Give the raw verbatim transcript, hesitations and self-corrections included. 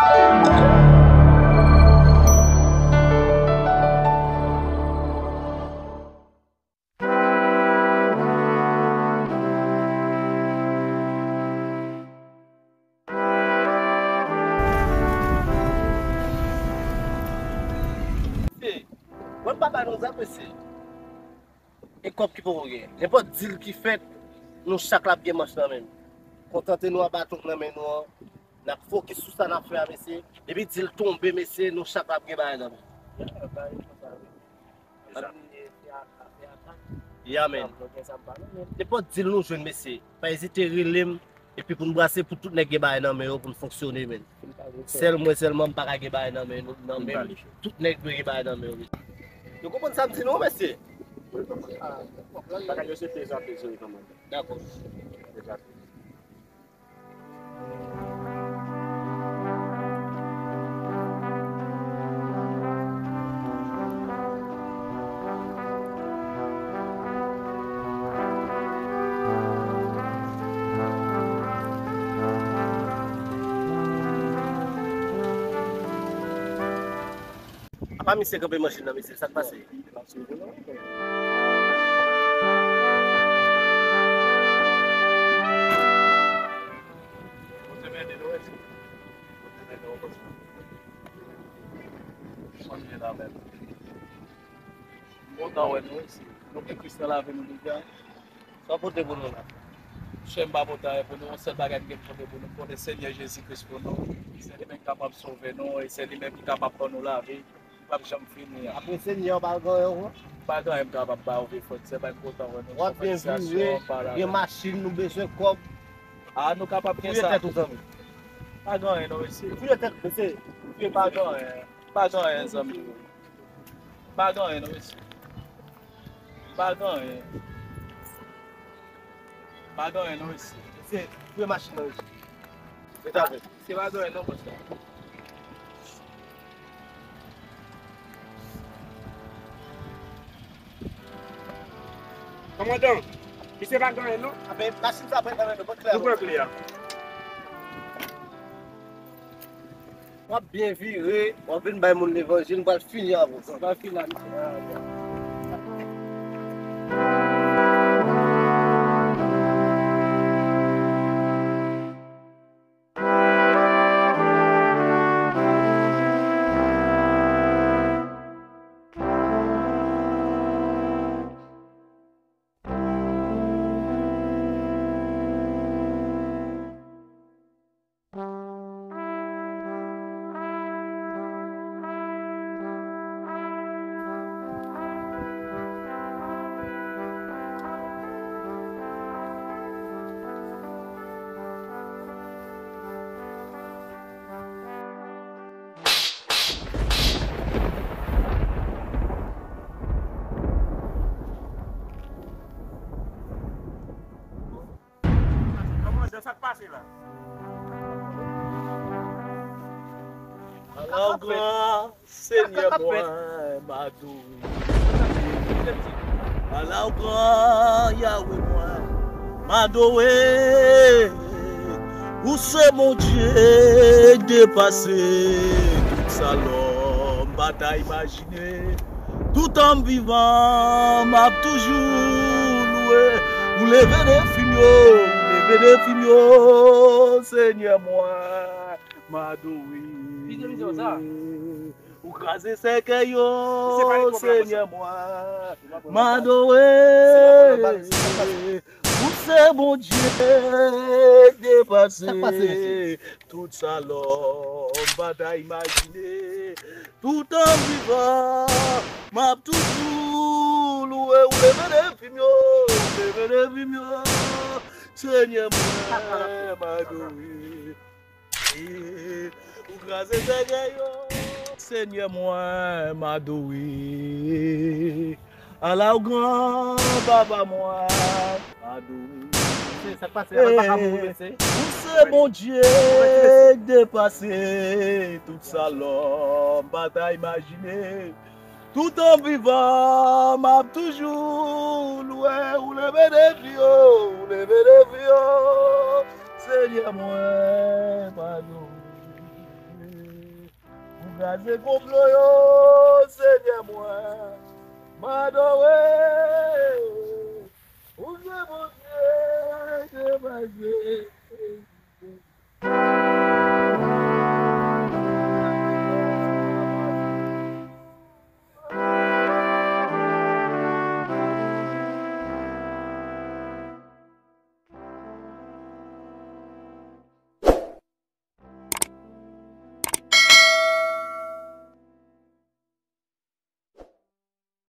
Mesye, mwen pa ba nou zam, mesye. E kòb ki poko gen. Nenpòt dil ki fèt, nou chak l ap gen manch nan men n. Kontante nou a baton k nan men nou an. N ap fokis sou sa n ap fè a, mesye. Depi dil tonbe, mesye, nou chak l ap gen bagay nan men n. Ya, men. Nenpòt dil nou jwenn, mesye, pa ezite rele m. Epi pou n brase pou tout nèg gen bagay nan men yo, pou n fonksyone, men. Sèl mwen sèlman, m pa ka gen bagay nan men, nan men m. Tout nèg dwe gen bagay nan men yo, mesye. Nou konprann sa m di nou, mesye? Bagay yo se peze a peze, wi, kòmandan. Dakò. Apa misye kanpe machin nan, mesye, sa k pase? Kontan wè nou isi. Nou gen Kris nan lavi nou deja. Sa w pote pou nou la? Chè, m pa pote anyen pou nou, yon sèl bagay m gen pou pote pou nou, m pote Senyè Jezi Kris pou nou. Se li menm ki kapab sove nou, e se li menm ki kapab ban nou lavi ki p ap janm fini an. Apre Senyè, w pa gen anyen ankò? M pa gen anyen m kapab ba w vre frè, se pa enpòtan wè nou. W ap byen viv, gen machin, nou bezwen kòb. A, nou kapab gen sa. Fouye tèt ou, zanmi. Pa gen anyen non, mesye. Fouye tèt, mesye. Fouye, pa gen anyen. Pa gen anyen, zanmi. Pa gen anyen non, mesye. Pa gen anyen. Pa gen anyen non, mesye. Mesye, fouye machin nan, mesye. Ret avè m. Se pa gen anyen non, monchè. Kòmandan, misye pa gen anyen non. Ape, machin sa pran nan men nou, pran kle a. Nou pran kle a. W ap byen vire, w ap vin bay moun levanjil, m pral fini avè w. M pral fini avè w. Kòmandan, sa k pase la? Ala w gran, Senyè mwen, m adore. Ala w gran, Yawe mwen, m adore. Ou se Bondye k depase tout sa lòm pa ta imajine. Toutan m vivan, m ap toujou louwe. Ou leve defi m yo, ou leve defi m yo, Senyè mwen, m adore. Ou kraze sèkèy yo, Senyè mwen, m adore. Ou se Bondye k depase tout sa lòm pa ta imajine. Toutan m vivan, m ap toujou louwe. Ou leve defi m yo, ou leve defi m yo. Senyè mwen, m adore. Ou kraze sèkèy yo. Senyè mwen, m adore. Ala w gran, papa mwen, m adore. Sa k pase, pa ka mouri, mesye. Ou se Bondye k depase tout sa lòm pa ta imajine. Toutan m vivan, m ap toujou louwe. Ou leve defi yo, ou leve defi yo. Senyè mwen, padone. Kraze konplo yo, Senyè mwen, m adore. Ou se Bondye de mache.